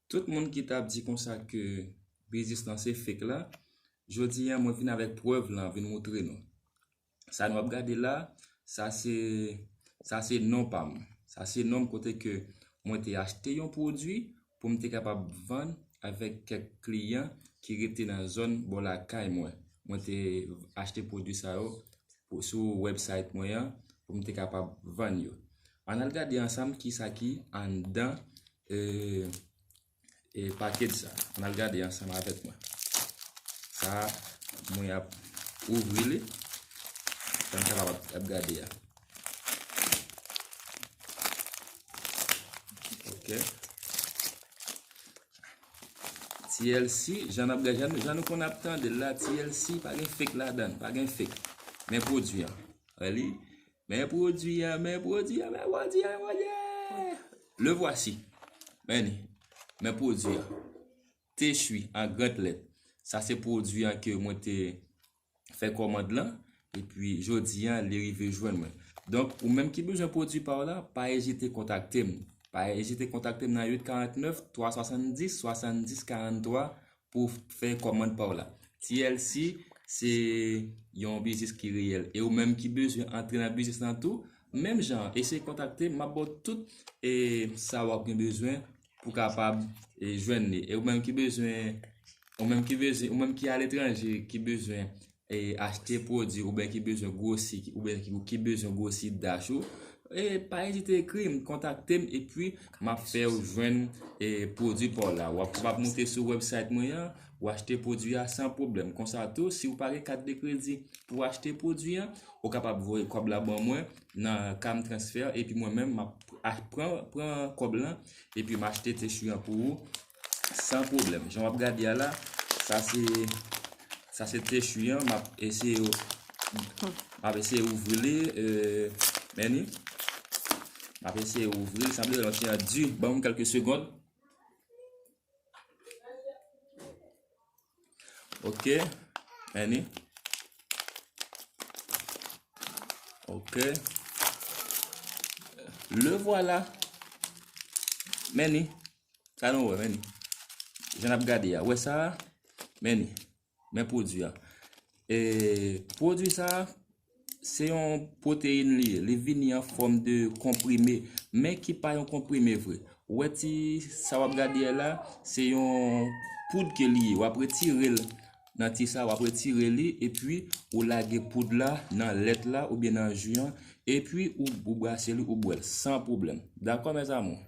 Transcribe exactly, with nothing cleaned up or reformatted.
Tout moun ki t ap di konsa ke biznis lan se fake la, jodi a mwen vin avèk prèv lan, vin moutre nou. Sa nou ap gade la, sa se, sa se non pa m. Sa se non m kote ke mwen te achte yon pwodui pou m te kapab vann avèk kèk kliyan ki rete nan zòn bò lakay mwen. Mwen te achte pwodui sa yo pou, sou website mwen an pou m te kapab vann yo. Ann al gade ansanm kisa ki anndan, e, e, package sa. Ann al gade ansanm avèk mwen. Sa, mwen ap ouvri li. Sa m kapab ap gade a. Ok. T L C, jan n ap gade, jan nou, jan nou konn ap tande l la, T L C pa gen fake ladan, pa gen fake. Men pwodui an. Wè li? Men pwodui an, men pwodui an, men pwodui an, men pwodui an. Le voici. Men li. Men pwodui an. T H U I an grand lèt. Sa se pwodui an ke mwen te fè kòmand lan, epi jodi a, li rive jwenn mwen. Donk, ou menm ki bezwen pwodui pa w la, pa ezite kontakte m. Pa ezite kontakte m nan uit karant nèf, twa swasanndis, swasanndis karanntwa pou fè kòmand pa w la. T L C, se yon biznis ki reyèl. E ou menm ki bezwen antre nan biznis lan tou, menm jan, eseye kontakte m, m ap ba w tout, e, sa w ap gen bezwen pou kapab, e, jwenn li. E ou menm ki bezwen, ou menm ki bezwen, ou menm ki aletranje, ki bezwen, e, achte pwodui, oubyen ki bezwen gwosi, oubyen ki, ki bezwen gwosi dash ou, e, pa ezite ekri m, kontakte m, epi m ap fè w jwenn, e, pwodui pa w la. W ap, w ap moute sou website mwen an, w achte pwodui a san pwoblèm. Konsa tou, si w pa gen kat de kredi pou w achte pwodui an, ou kapab voye kòb la ban mwen nan Cam Transfer, epi mwen menm, m ap a-, pran, pran kòb lan, epi m achte T H U I an pou ou, san pwoblèm. Jan w ap gade a la, sa se, sa se T H U I an, m ap eseye, m ap eseye ouvri li, e, men li. M ap eseye ouvri li, sanble yon ti jan di, ban m kèlke segonn. Ok, men li. Ok. Le voilà. Men li. Sa nou wè, men li. Jan n ap gade a. Wè sa? Men li. Men pwodui a. E pwodui sa, se yon pwoteyin li ye. Li vini an fòm de konprime, men ki pa yon konprime vre. Ou wè ti sa w ap gade a la, se yon poud ke li ye. W ap retire l nan ti sa, w ap retire li, epi ou lage poud la nan lèt la oubyen nan ji an, epi ou, ou brase li, ou bwè l san pwoblèm. Dakò, mes amours?